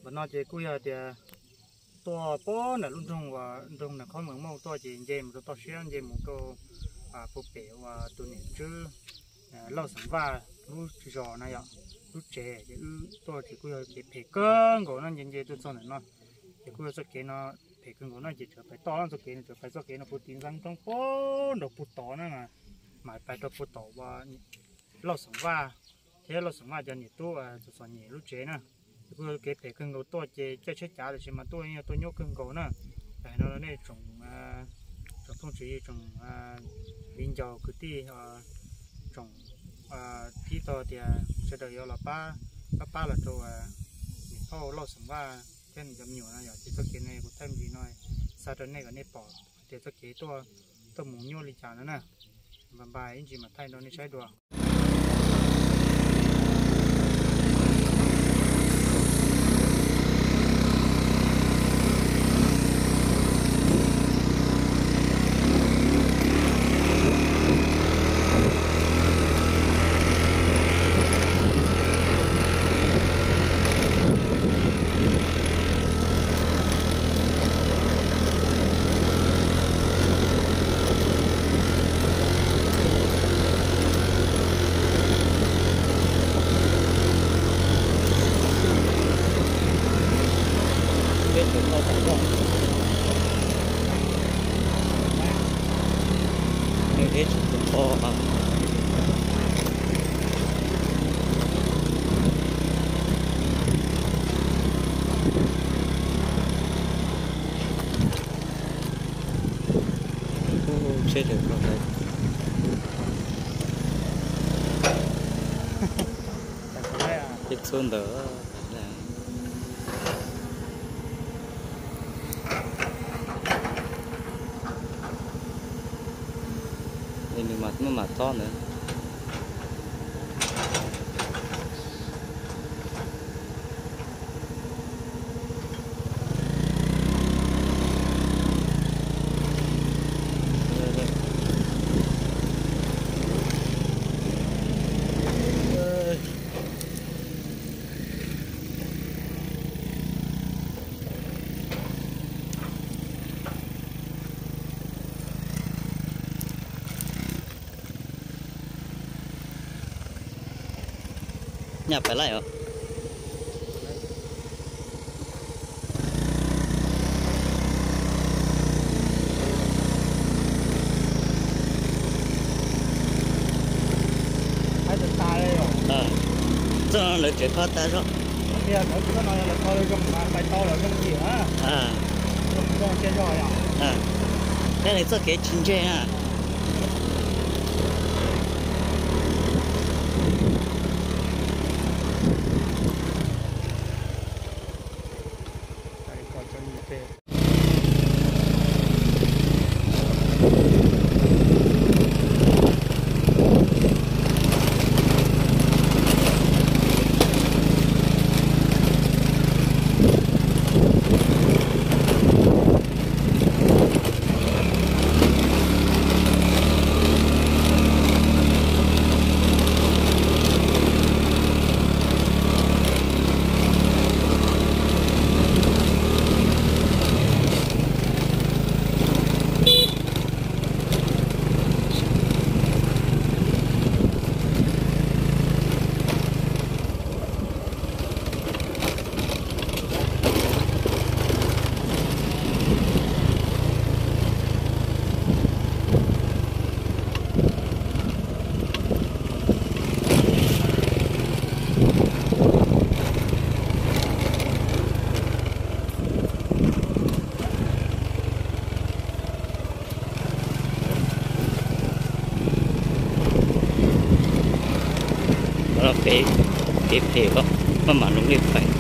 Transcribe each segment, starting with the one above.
Qhov no ces kuj yog tias tuaj pem nram lub nroog uas nroog Nas Khob Mees Mauj tuaj ces nce mus rau toj siab, nce mus rau puag pem uas tus niam tswb Lauj Xeem Vaj lub zos no yom, lub tsev ces wb tuaj ces kuj yog kev phem kawg nkaus no, nce nce tuaj txog ntawm no ces kuj yog txoj kev no phem kawg nkaus no ces tseem pais toj txoj kev no, tseem pais txoj kev no puag tim nqeeb roob puag nraum puag tod na, mas pais rau puag tom uas Lauj Xeem Vaj thiab Lauj Xeem Vaj cov niam tub Txom Txom Nyem lub tsev na. Ces kuj yog kev phem kawg nkaus tuaj ces caij tsheb cav tab sis mas tuaj yog tuaj nyuaj kawg nkaus na. Ces hais no rau nej tsoom, tsoom phooj ywg, tsoom viv ncaus kwv tij, tsoom pib tau tias sawv daws yuav los pab, pab pab los rau niam phauj Lauj Xeem Vaj thiab nws cov me nyuam no yom, ces txoj kev no kuv thaij me ntsis no xa rau nej kom nej pom tias txoj kev tuaj, tuaj mus nyuaj li cas no na. Npaj npaj ib ntsis mam thaij rau nej saib dua. Deb tsis tau tod. Seb, ib txhub ntawd. Nws mam, mam tob ntawd. Nyaj pais laij os. Txoj no lawv tseem kho tas zog. Peb li txoj kev tsis ntseg na. Peb, peb phem los maj mam loo lej pais.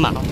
Mas no.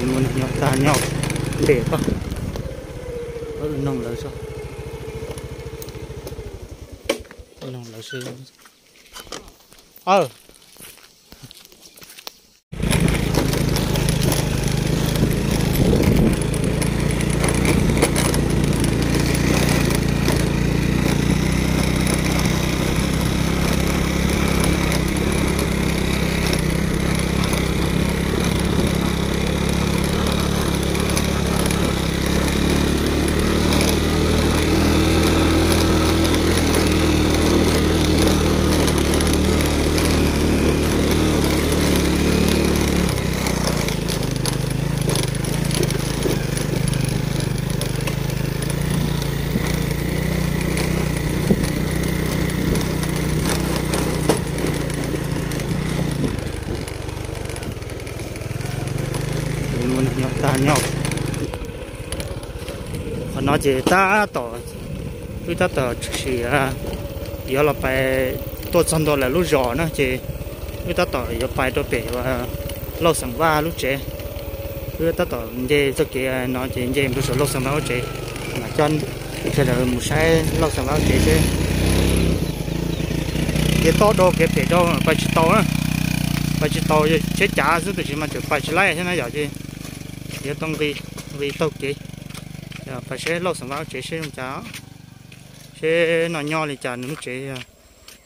Muaj neeg nyob tag nyob nte koj, noog lawv, noog lawv xwb. Muaj neeg nyob tag nyob. Qhov no ces tab tom, wb tab tom tshwm sim yuav los pais, tuaj txog ntua lawv lub zos na ces wb tab tom yuav pais rau pem Lauj Xeem Vaj lub tsev. Wb tab tom nce txoj kev no ces nce mus rau saum Lauj Xeem Vaj lub tsev, mam coj sawv daws mus saib Lauj Xeem Vaj lub tsev seb. Ces toj rau kev pem rau pais tsis tau na, pais tsis tau, tsheb cav xwb tab sis mas tseem pais tsis laib thiab na yom, ces yuav tau nqis taug kev pais saib Lauj Xeem Vaj lub tsev seb zoo cas, seb noj nyob li cas nws lub tsev,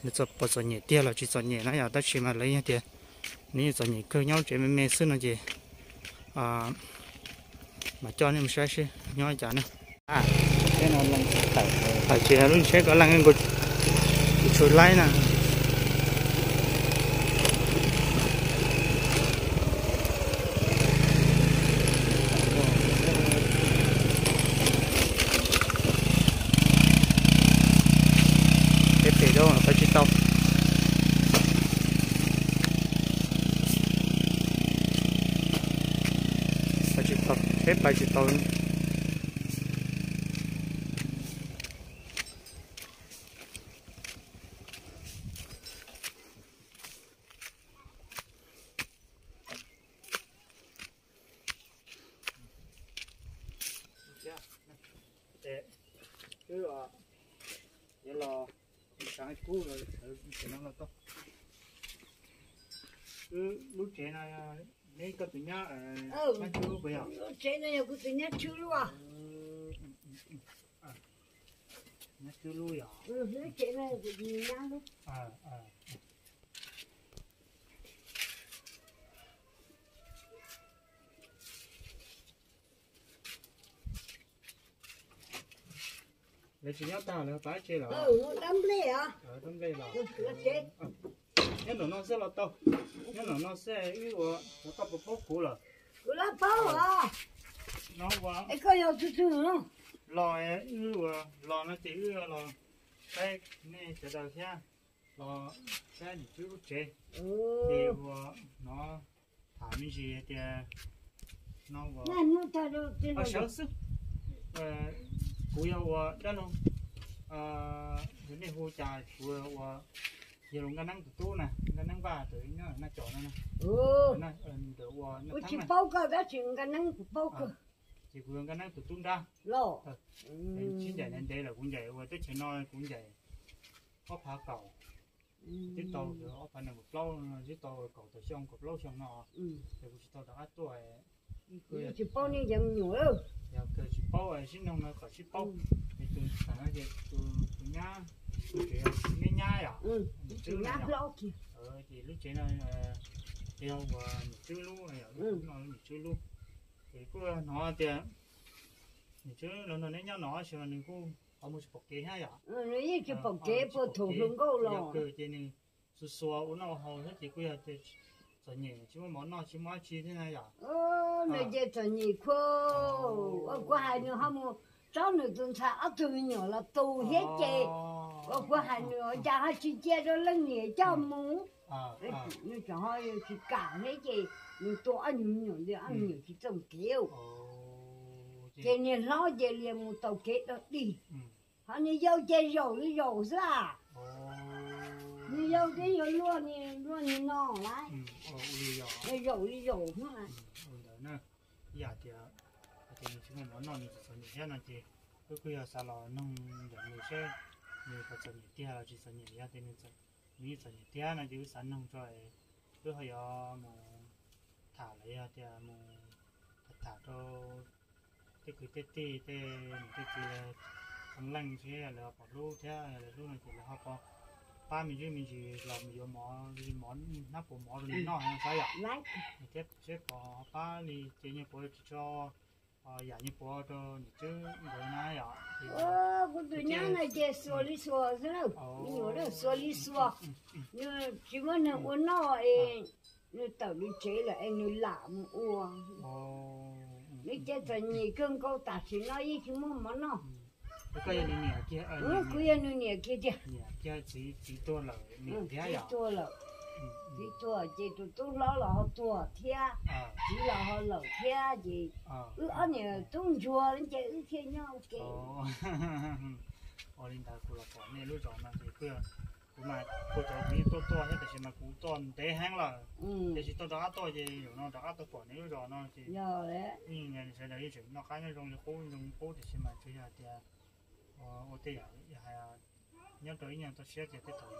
nws puas txom nyem tiag los tsis txom nyem na yom, tab sis mas lawv yeej tias nws yeej txom nyem kawg, nyob lub tsev me me xwb no ces mam coj nej mus saib seb nyob li cas na. Tsis lub tsheb ko leej nkaus, tsis tshua laib na. Pem pem rau pais tsis tau. Pais tsis tau, peb pais tsis tau. Wb yuav los saav kub, no los tau. Lub tsev no neb koj tus nyab, nyab Tswb lub puas yog? Lub tsev no yog kuv tus nyab Tswb lub. Nyab Tswb lub yog? Lub tsev no yog kuv tus nyab lub. Lawv tsis nyob tag, lawv pab tsev los? Tab nplej os. Tab nplej los. Nyob nram no xwb los tau. Nyob nram no xwb wb ua, koj puas paub kuv lawm? Kuv los paub os. Es koj yog tus twg no? Los wb ua los no ces wb los saib nej sawv daws thiab, los saib niam Tswb lub tsev. Ces ua no tham me ntsis tias no ua sawv xwb. Kuv yog ua dab laug, yog nej hu cas kuv ua yog los Nkaj Neeb tus tub na, Nkaj Neeb Vaj tus nyob Naj Cos no, ntawm ua Naj Theeb na. Ces kuv yog Nkaj Neeb tus tub nrab. Sib ncaim ntev ntev lawm, kuv ncaim ua teb chaws no kuv ncaim ob phav kaum, twb tau ob phav nees nkaum plaub, twb tau kaum tawm xyoo kaum plaub xyoo no, ces kuv tsis tau rov qab tuaj. Tsis paub nej cov me nyuam, yog kawg tsis paub sib noog no kom sib paub. Es tus thaum no ces tus nyab, tus tsev yog neb nyab yom, niam Tswb no yom. Ces lub tsev no yog uas niam Tswb lub, niam Tswb lub. Ces kuj hnov tias niam Tswb los nrog neb nyob no tab sis mas nws kuj ho mus tsis pom kev thiab yom. Nws yeej tsis pom kev puag thaum hluas nkauj los. Yog kawg ces nws xuas xuas ua noj ua haus thiab ces kuj yog txom nyem tsis muaj mov noj tsis muaj dab tsi thiab na yom. Nws ces txom nyem khuj, ua kuv hais nws ho mus tsob nws tus ntxhais ob tug me nyuam los tu thiab ces, ua kuv hais nws ua cas ho tsis cia rau leej niam coj mus. Nws tseem ho tsis kam thiab ces nws tua ob nyuag me nyuam ntawd, ob me nyuam tsis txooj kev. Ces niag hlob ces lias mus taug kev dog dig, ho niag yau ces zaum li zaum xwb. Niag yau twb yuav luaj, luaj niag no lawm, zaum li zaum xwb. Ib yam tias, tias nws tsis muaj mov noj nws txom txom nyem thiab no ces wb kuj yog xav los noog ntawm nws seb nws puas txom nyem tiag los tsis txom nyem. Yog tias nws yeej txom nyem tiag no ces wb xav noog tso, wb ho yuav mus tham los yog tias mus tham rau tej kwv tej tij tej niam tej txiv, txheeb leej seb lawv ho puas hlub thiab, lawv hlub no ces lawv ho puas pab me ntsis me ntsis los mus yuav mov, mov hnab puas mov rau nws noj no xav yom. Thiab seb puas pab li ces nyias puas tsis tso yam nyias puas rau niam Tswb nkawd na yom. Kuv tus nyab no ces xuas li xuas xwb na, me nyuam xuas li xuas, nws tsis muaj neeg ua noj es nws tawm lub tsev lawm es nws lam mus ua. Nws ces txom nyem kawg nkaus tam sim no yeej tsis muaj mov noj. Kuv yog nws niam kiag tiag. Txiv tuag lawm, txiv tuag ces tus tub hlob los ho tuag thiab, txiv los ho lawm thiab ces wb ob niam tub ntsuag ces wb thiaj nyob ua ke. Ua li ntawd kuv los pom nej lub zos no ces kuj, kuv mas kuv cov kuv yeej tuaj tuaj thiab tiam sis mas kuv tuaj ntev heev lawm, tiam sis tuaj rov qab tuaj ces zaum no rov qab tuaj pom nej lub zos no ces sawv daws yeej tseem noj qab nyob zoo li qub zoo qub tiam sis mas tsuas yog tias ua tej yam hais nyob rau ib nyuag toj siab tias tej thaum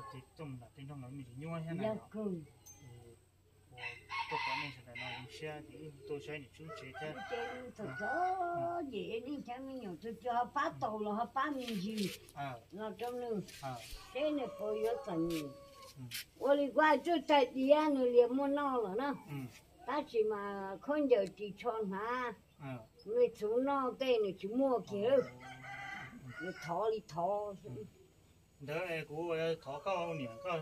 ces tuaj mus nram tej nroog los me ntsis nyuaj thiab na yom. Tuaj pom nej sawv daws no zoo siab ces wb tuaj saib niam Tswb tsev thiab. Ces txom txom nyem, nej cov me nyuam txhua txhua ho pab tau los ho pab me ntsis los rau nws, seb nws puas yuav txom nyem. Ua li kuv hais txuj tais diav nws lias muaj noj lawm na, tab sis mas khaub ncaws ris tsho hnav, nws txhuv noj tej nws tsis muaj kiag, nws thov li thov. Ntawd kuv thov koj niam koj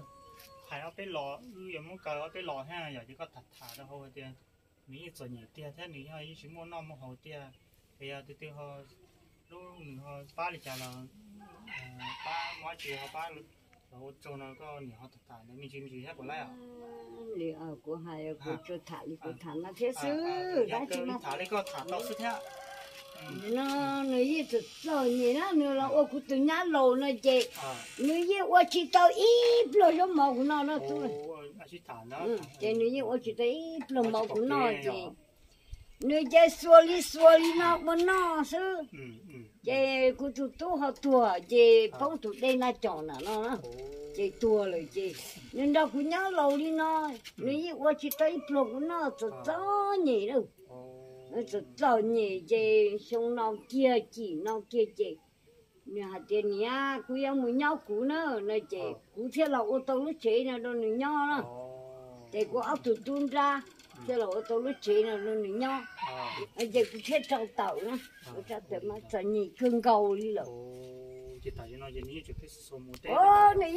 hais ob peb los, wb yuav muab kaw ob peb los thiab yom, ces koj tham tham rau hauv hais tias nws yeej txom nyem tiag thiab nws yeej tsis muaj noj muaj haus tiag, es yog tus twg ho hlub nws ho pab li cas los pab, muab tsis ho pab los ua tsaug no koj niam ho tham tham ntawd me ntsis me ntsis thiab puas laib os? Li kuv hais kuv tsuas tham li kuv tham no thiab xwb, tab sis tham li koj tham tau xwb thiab. No nws yeej txom txom nyem na, nws los ua kuv tus nyab laus no ces nws yeej ua tsis tau ib pluag zaub mov kuv noj no tub. Ces nws yeej ua tsis tau ib pluag mov kuv noj ces nws ces xuas li xuas li no ua noj xwb. Ces kuv tus tub ho tuag ces poob tus dej Naj Cos ntawm no na, ces tuag lawm ces nws nrog kuv nyob laus li no, nws yeej ua tsis tau ib pluag kuv noj, txom txom nyem lawm. Txom txom nyem ces xyoo no kiag cim no kiag ces nws hais tias niam, kuv yuav mus nyob kuv na no ces kuv thiaj los ua tau lub tsev no rau nws nyob na. Ces kuv ob tug tub nrab thiaj los ua tau lub tsev no rau nws nyob. Ces kuv thiaj rau tawm na, kuv rau tawm mas txom nyem kawg nkaus li lawm. Nws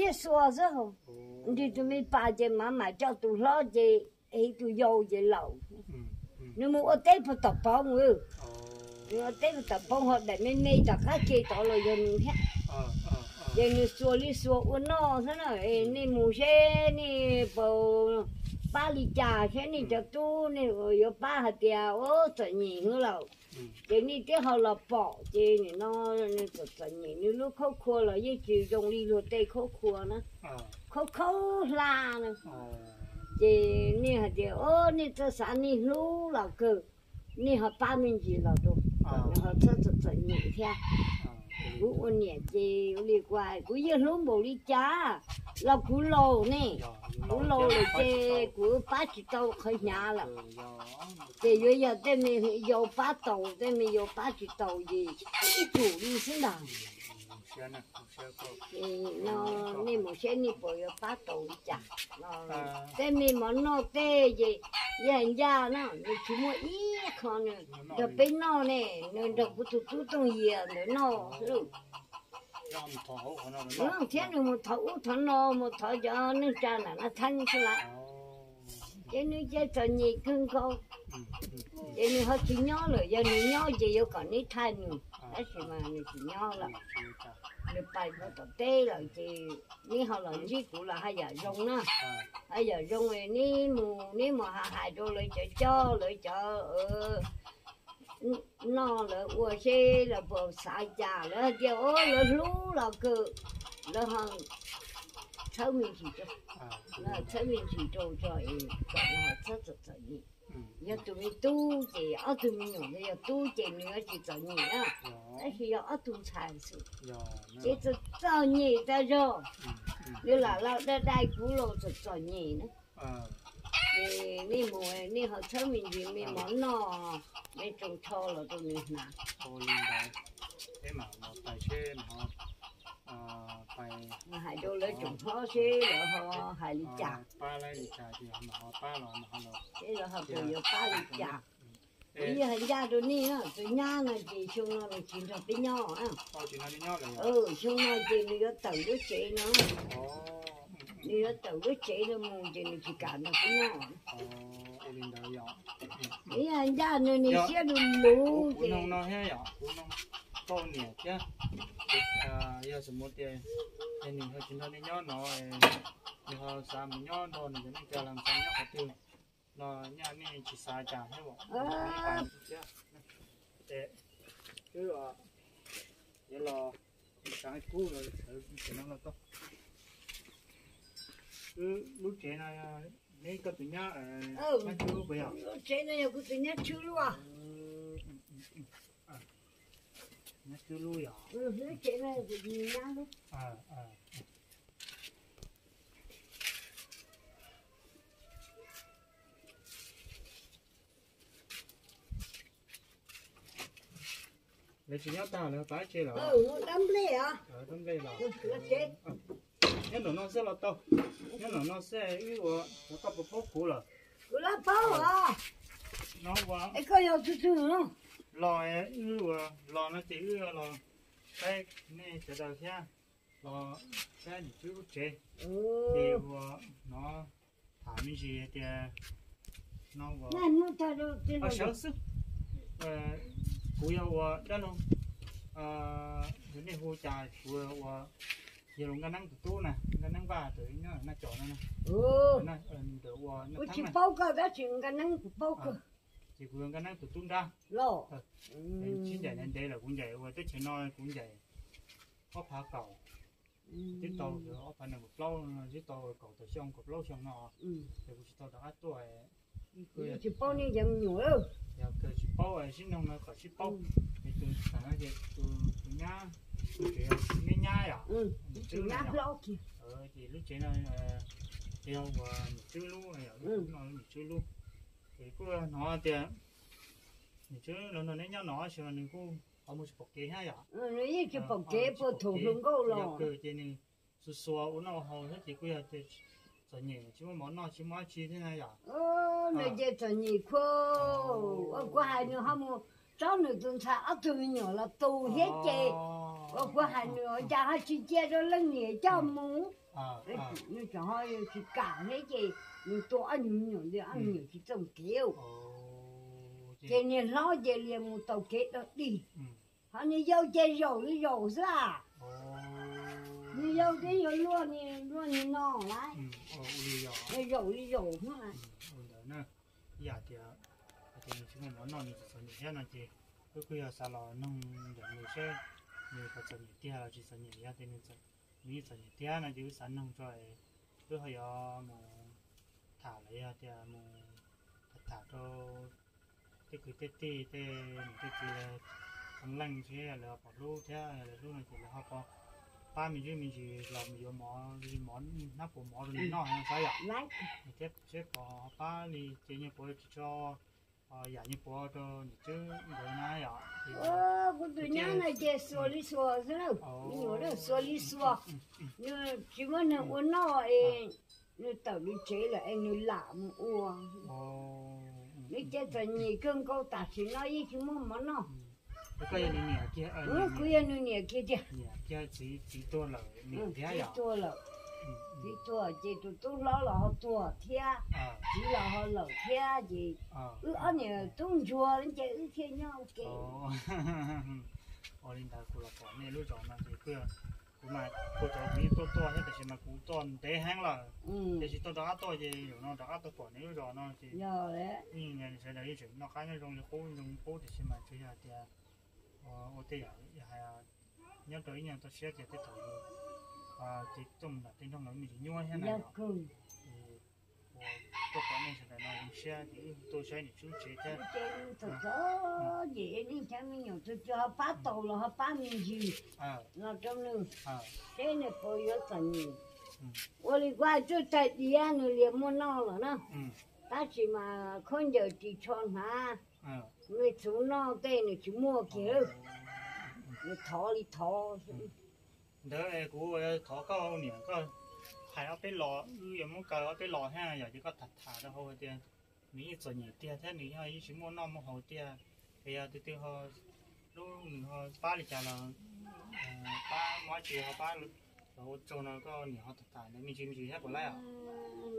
yeej xuas xwb, nrog tus me pas ces mam mam coj tus hlob ces ev tus yau ces laus. Nws mus ua teb puag tom pov mus. Teb tawm poob ho daim me me tom qab ke tod los yog nws thiab. Ces nws xuas li xuas ua noj xwb na. Nej mus seb nej puas pab li cas, seb nej cov tub nej yuav pab hais tias ua txom nyem heev lawm. Ces nej twb ho los pom ces nim no nws txom txom nyem, nws lub khaub khua los yeej tsis zoo li luag tej khaub khua na, khaub khaub hlab na. Ces nej hais tias o, nej txawj xav nej hlub los kawg, nej ho pab me ntsis los rau, nws ho txhob txom txom nyem thiab. Kuv ua niam ces ua li kuv, kuv yeej hlub npaum li cas los kuv laus ne, kuv laus lawm ces kuv pab tsis tau qhov hnyav lawm. Ces yuav yog tej me yau pab tau, tej me yau pab tsis tau ces ib tug li xwb ntag. No nej mus seb nej puas yuav pab tau li cas. Tej me mov noj tej ces yog ncaj na, nws tsis muaj ib qho nws nrog peb noj ne, nws nrog kuv tus tub Tooj Yias ntawd noj xwb. Thiab nws mus thov ub thov no, mus thov cov neej tsa nram Naj Theeb xwb lawm. Ces nws ces txom nyem kawg nkaus. Ces nws ho tsis nyob lawm, yog nws nyob ces yuav kom neb thaij nws, tab sis mas nws tsis nyob lawm. Nws pais mus tom teb lawm ces neb ho los ntsib kuv los haj yam zoo na. Haj yam zoo, neb mus, neb mus hais hais rau lawv cov coj, lawv cov noj lawv ua seb lawv puas xav cas, lawv hais tias o lawv hlub los kawg, lawv ho txhawb me ntsis rau, txhawb me ntsis rau tso es kom nws ho txhob txom txom nyem. Yog tus me tub ces ob tug me nyuam ntawd yog tub ces nws yuav tsis txom nyem na, tab sis yog ob tug ntxhais xwb ces txom txom nyem tag zog. Nws lam los dai dai kuv los txom txom nyem na. Ces nej mus nej ho txhawb me ntsis me mov noj, me tsoos tsho los rau nws hnav. Hais rau lawv tsoom hlob seb lawv ho hais li cas. Seb lawv ho puas yuav pab li cas. Kuv yeej hais ncaj rau nej, tus nyab no ces xyoo no nws tsis nrog peb nyob. Xyoo no ces nws yuav tawm lub tsev no. Nws yuav tawm lub tsev no mus ces nws tsis kam nrog peb nyob. Nws yeej hais ncaj, nws niag siab lug lug ces. Tau niam thiab, yog xav mus tias nws ho tsis nrog nej nyob no, nws ho xav mus nyob nrog nws cov neej tsa los xav nyob qhov twg los nyaj nej tsis xav cas thiab. Wb yuav los saav kub no tau. Lub tsev no neb koj tus nyab, lub tsev no yog kuv tus nyab Tswb lub. Nyab Tswb lub yog. Lub tsev no yog kuv tus nyab lub. Lawv tsis nyob tag, lawv pab tsev lawm. Dab nplej os. Dab nplej los. Nyob nram no xwb los tau. Nyob nram no xwb wb ua, koj puas paub kuv lawm? Kuv lab paub os. No ua. Es koj yog tus twg? Los wb ua, los no ces wb los saib nej sawv daws thiab, los saib niam Tswb lub tsev. Ces ua no tham me ntsis tias no ua sawv xwb. Kuv yog ua dab laug, yog nej hu cas kuv ua, yog Nkaj Neeb tus tub na, Nkaj Neeb Vaj tus nyob Naj Cos no na. Ua, kuv tsis paub koj tab sis Nkaj Neeb kuv paub kawg. Ces kuv yog Nkaj Neeb tus tub nrab. Sib ncaim ntev lawm, kuv ncaim ua teb chaws no kuv ncaim ob phav kaum, twb tau ob phav nees nkaum plaub, twb tau kaum tawm xyoo kaum plaub xyoo no, ces kuv tsis tau rov qab tuaj. Tsis paub nej cov me nyuam. Yog kawg tsis paub, sib noog no kom sib paub. Es tus thaum no ces tus nyab, tus tsev neb nyab yom, niam Tswb no yom. Ces lub tsev no yog ua niam Tswb lub, niam Tswb lub. Ces kuj hnov tias niam Tswb los nrog neb nyob no tab sis mas nws kuj ho mus tsis pom kev thiab yom. Nws yeej tsis pom kev puag thaum hluas nkauj los. Yog kawg ces nws xuas xuas ua noj ua haus thiab ces kuj yog txom nyem tsis muaj mov noj tsis muaj dab tsi thiab na yom. Nws ces txom nyem khuav, uas kuv hais nws ho mus tsob nws tus ntxhais ob tug me nyuam los tu thiab ces, uas kuv hais nws ua cas ho tsis cia rau leej niam coj mus. Nws tseem ho tsis kam thiab ces nws tua ob nyuag me nyuam ntawd, ob me nyuam tsis txooj kev. Ces niag hlob ces lias mus taug kev dog dig, ho niag yau ces zaum li zaum xwb as. Niag yau twb yuav luaj, niag luaj niag no lawm, zaum li zaum xwb. Ib yam tias, hais tias nws tsis muaj mov noj nws txom txom nyem thiab no ces wb kuj yog xav los noog ntawm nws seb nws puas txom nyem tiag los tsis txom nyem. Yog tias nws yeej txom nyem tiag no ces wb xav noog tso, wb ho yuav mus tham los yog tias mus tham tham rau tej kwv tej tij tej niam tej txiv lawv, txheeb leej seb lawv pom hlub thiab lawv hlub no ces lawv ho pab me ntsis me ntsis los mus yuav mov, mov hnab puas mov rau nws noj no xav yom. Thiab seb puas pab li ces nyiaj puav tsis tso yam nyiaj puav rau niam Tswb nkawd na yom. Kuv tus nyab no ces xuas li xuas xwb na, me nyuam xuas li xuas, nws tsis muaj neeg ua noj es nws tawm lub tsev lawm es nws lam mus ua. Nws ces txom nyem kawg nkaus, tam sim no yeej tsis muaj mov noj. Kuv yog nws niam kiag tiag. Txiv tuag lawm, txiv tuag ces tus tub hlob los ho tuag thiab, txiv los ho lawm thiab ces wb ob niam tub ntsuag ces wb thiaj nyob ua ke. Ua li ntawd kuv los pom nej lub zos no ces kuv mas kuv cov kuv yeej tuaj tuaj thiab tiam sis mas kuv tuaj ntev heev lawm, tiam sis tuaj rov qab tuaj ces zaum no rov qab tuaj pom nej lub zos no ces sawv daws yeej tseem noj qab nyob zoo li qub zoo li qub tiam sis mas tsuas yog hais tias ua tej yam hais nyob rau ib nyuag toj siab tias tej thaum ces tuaj mus nram tej nroog los me ntsis nyuaj thiab na. Tuaj pom nej sawv daws no zoo siab ces wb tuaj saib niam Tswb tsev thiab. Ces txom txom nyem, nej cov me nyuam txhua txhua ho pab tau los ho pab me ntsis los rau nws, seb nws puas yuav txom nyem. Ua li kuv hais txog tais diav nws lias muaj noj lawm na, tab sis mas khaub ncaws ris tsho hnav, nws txhuv noj tej nws tsis muaj kiag, nws thov li thov. Ntawd kuv thov koj niam koj hais ob peb los, wb yuav muab kaw ob peb los thiab yom, ces koj tham tham rau hauv hais tias nws yeej txom nyem tiag thiab nws yeej tsis muaj noj muaj haus tiag, es yog tus twg ho hlub nws ho pab li cas los pab, muab tsis ho pab los ua tsaug no koj niam ho tham tham ntawd me ntsis me ntsis thiab puas laib os?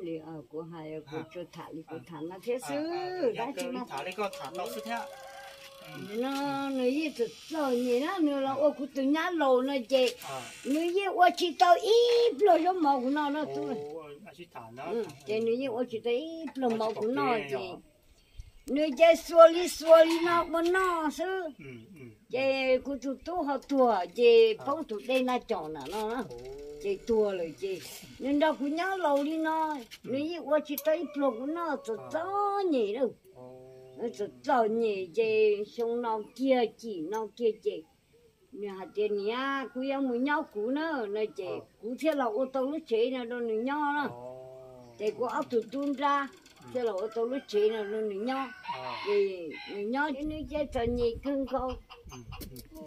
Li kuv hais kuv tsuas tham li kuv tham no thiab xwb, tab sis mas tham li koj tham tau xwb thiab. No nws yeej txom txom nyem na, nws los ua kuv tus nyab laus no ces nws yeej ua tsis tau ib pluag zaub mov kuv noj no tub. Ces nws yeej ua tsis tau ib pluag mov kuv noj ces nws ces xuas li xuas li no ua noj xwb. Ces kuv tus tub ho tuag ces poob tus dej ntaj com ntawm no, ces tuag lawm ces nws nrog kuv nyob laus li no, nws yeej ua tsis tau ib pluag kuv noj, txom txom nyem na. Nws txom txom nyem ces xyoo no kiag cim no kiag ces nws hais tias niam, kuv yuav mus nyob kuv na, no ces kuv thiaj los ua tau lub tsev no rau nws nyob na. Ces kuv ob tug tub nrab thiaj los ua tau lub tsev no rau nws nyob. Ces nws nyob nws ces txom nyem kawg nkaus,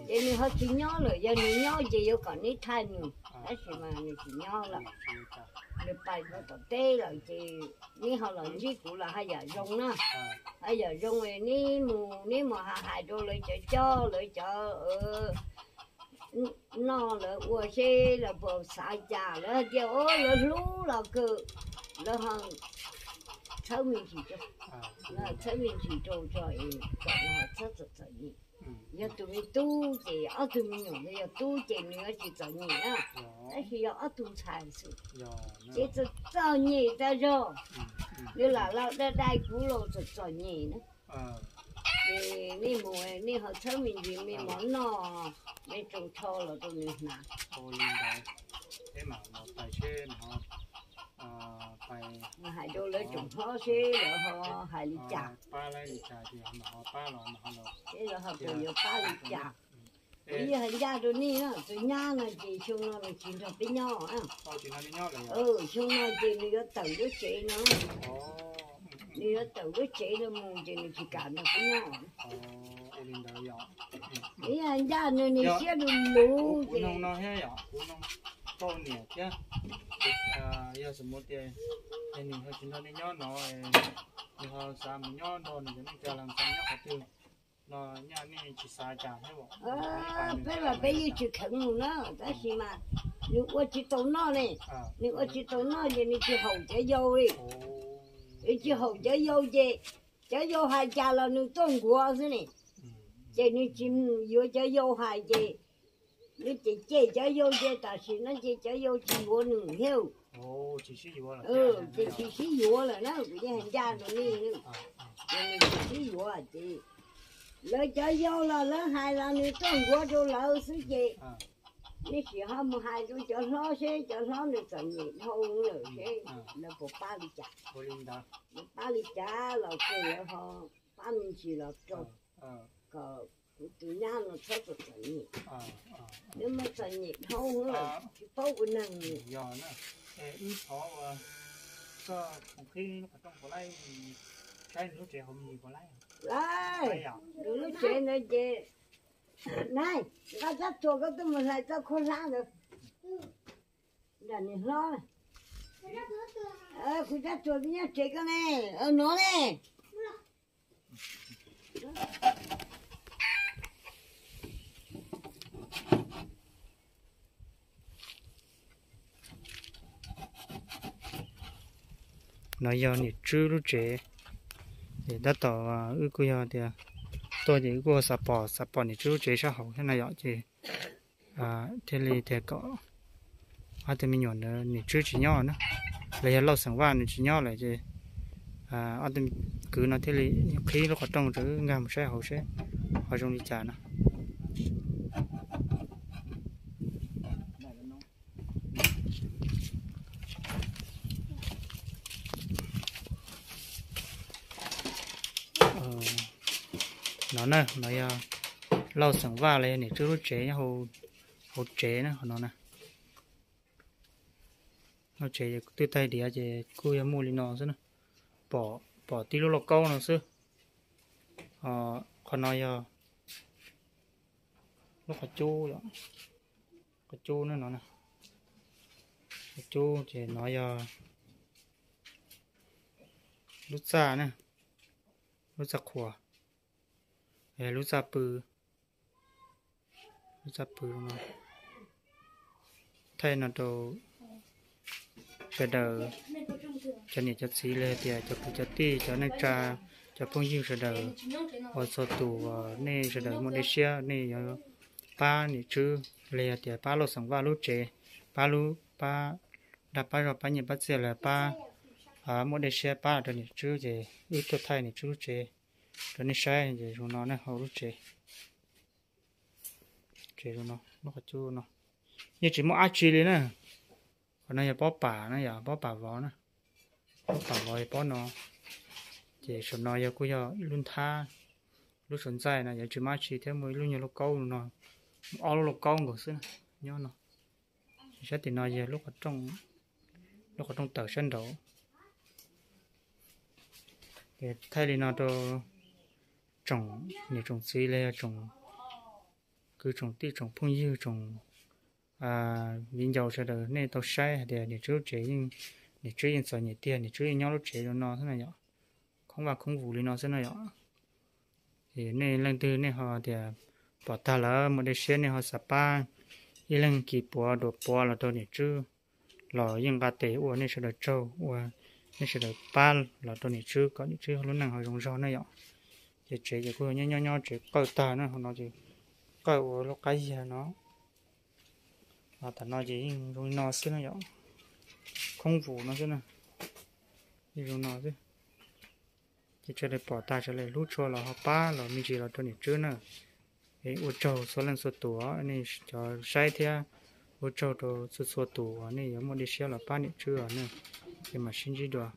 ces nws ho tsis nyob lawm, yog nws nyob ces yuav kom neb thaij nws, tab sis mas nws tsis nyob lawm. Nws pais rau tom teb lawm ces neb ho los ntsib kuv los haj yam zoo na, haj yam zoo, neb mus neb mus hais hais rau lawv cov coj lawv cov noj lawv ua seb lawv puas xav cas, lawv hais tias o lawv hlub los kawg, lawv ho txhawb me ntsis rau, txhawb me ntsis rau tso es kom nws ho txhob txom txom nyem. Yog tus me tub ces ob tug me nyuam yog tub ces nws yuav tsis txom nyem na, tab sis yog ob tug ntxhais xwb ces txom txom nyem tas zog. Nws lam los dai dai kuv los txom txom nyem na. Ces nej mus nej ho txhawb me ntsis me mov noj, me tsoos tsho los rau nws hnav. Hais rau lawv tsoom hlob seb lawv ho hais li cas, seb lawv ho puas yuav pab li cas. Kuv yeej hais ncaj rau nej na, tus nyab no ces xyoo no nws tsis nrog peb nyob. Xyoo no ces nws yuav tawm lub tsev no, nws yuav tawm lub tsev no mus ces nws tsis kam nrog peb nyob. Kuv yeej hais ncaj nws, nws siab lug lug ces kuv noog koj niam thiab, yog xam mus tias nws ho tsis nrog nej nyob no, nws ho xav mus nyob nrog nws cov neej tsa los xav nyob qhov twg no, nyaj nej tsis xav cas thiab? Peb los peb yeej tsis kheev mus na, tab sis mas nws ua tsis tau noj ne, nws ua tsis tau noj ces nws tsis haum cov yau li. Nws tsis haum cov yau ces Cov yau hais cas los nws tuaj nkuav xwb ne. Ces nws tsis yuav cov yau hais ces nws ces cem cov yau ces tam sim no ces cov yau tsis yuav nws thiab. Ces tsis sib yuav lawm na, kuv yeej hais ncaj rau nej, ces nws tsis sib yuav ces lawv cov yau los lawv hais los nws tuaj nkuav rau lawv xwb ces nej sim ho mus hais rau cov hlob seb cov hlob nws txom nyem dhau lawm seb lawv puas pab li cas. Lawv pab li cas los ces lawv ho pab me ntsis los rau kom kuv tus nyab no txhob txom txom nyem. Nws mas txom nyem dhau lawm tsis paub ua neeg. Lawm, nws lub tsev ntawd ces, nqa rab txuas koj tuaj mus hlais txoj khuab hlab ntawd. Nram niam hlob, kuv rab txuas nyob tsev koj ne, no ne. No yog niam tswb lub tsev. Ces tab tom wb kuj yog tias tuaj ces wb kuj xav pom xav pom niam tswb lub tsev sab hauv thiab na yom, ces thiaj li tias kom ob tug me nyuam ntawd niam tswb tsis nyob na, los yog Lauj Xeem Vaj nws tsis nyob lawm ces ob tug kwv no thiaj li qhib lub qhov rooj rau wb nkag mus saib hauv seb ho zoo li cas no. No na, no yog Lauj Xeem Vaj los yog niam tswb lub tsev nyob hauv tsev na, qhov no na. Lub tsev twb tag diav ces kuj yog muaj li no xwb na. Pom tib lub lauj kaub no xwb. Qhov no yog lub qhov cub, qhov cub no, qhov cub ces no yog lub txaj na, lub txaj qhua, lub txaj pw, lub txaj pw no. Thaij no rau sawv daws, cov niam cov txiv los hais tias cov kwv cov tij, cov neej tsa, cov phooj ywg sawv daws, uas txhua tus uas nej sawv daws muaj dej siab nej yuav pab niam tswb los hais tias pab Lauj Xeem Vaj lub tsev, pab lub, pab dag pab zog pab nyiaj pab txiaj los pab, muaj dej siab pab rau niam tswb ces wb tuaj thaij niam tswb lub tsev rau nej saib ces zoo no ne, hauv lub tsev. Tsev zoo no, lub qhov cub no yeej tsis muaj dab tsi li na. Qhov no yog pob pam na, yog pob pam vov na. Pob pam vov yog pob no. Ces saum no yog kuj yog ib lub nthab, lub saum ntxaij no yog tsis muaj dab tsi thiab muaj ib lub nyuag lauj kaub no, ob lub lauj kaub nkaus xwb nyob no. Sab tim no yog lub qhov rooj tawm sab nraud. Ces thaij li no rau tsoom niam tsoom txiv los yog tsoom kwv tsoom tij tsoom phooj ywg tsoom viv ncaus sawv daws nej tau saib hais tias niam tswb lub tsev, niam tswb yeej txom nyem tiag, niam tswb yeej nyob lub tsev zoo no xwb na yom. Khoob vaj khoob vus li no xwb na yom. Ces nej leej twg nej ho tias pom tag lawm muaj dej siab nej ho xav pab ib leeg kis puav duas puav los rau niam tswb los yeej nqa tes ua nej sawv daws tsaug, ua nej sawv daws pab los rau niam tswb kom niam tswb lub neej ho zoo zog na yom. Ces tsev ces kuj nyob nyob nyob tsev qawj tag na, hauv no ces qawj ua lub qab yag no. Los tam no ces yeej zoo li no xwb na yom, khoob vus no xwb na, yeej zoo no xwb. Ces sawv daws pom tag sawv daws hlub tshua los ho pab los me ntsis los rau niam tswb na. Es ua tsaug txhua leej txhua tus nej cov saib thiab ua tsaug rau txhua txhua tus uas nej yuav muaj dej siab los pab niam tswb os ne. Ces mam sib ntsib dua.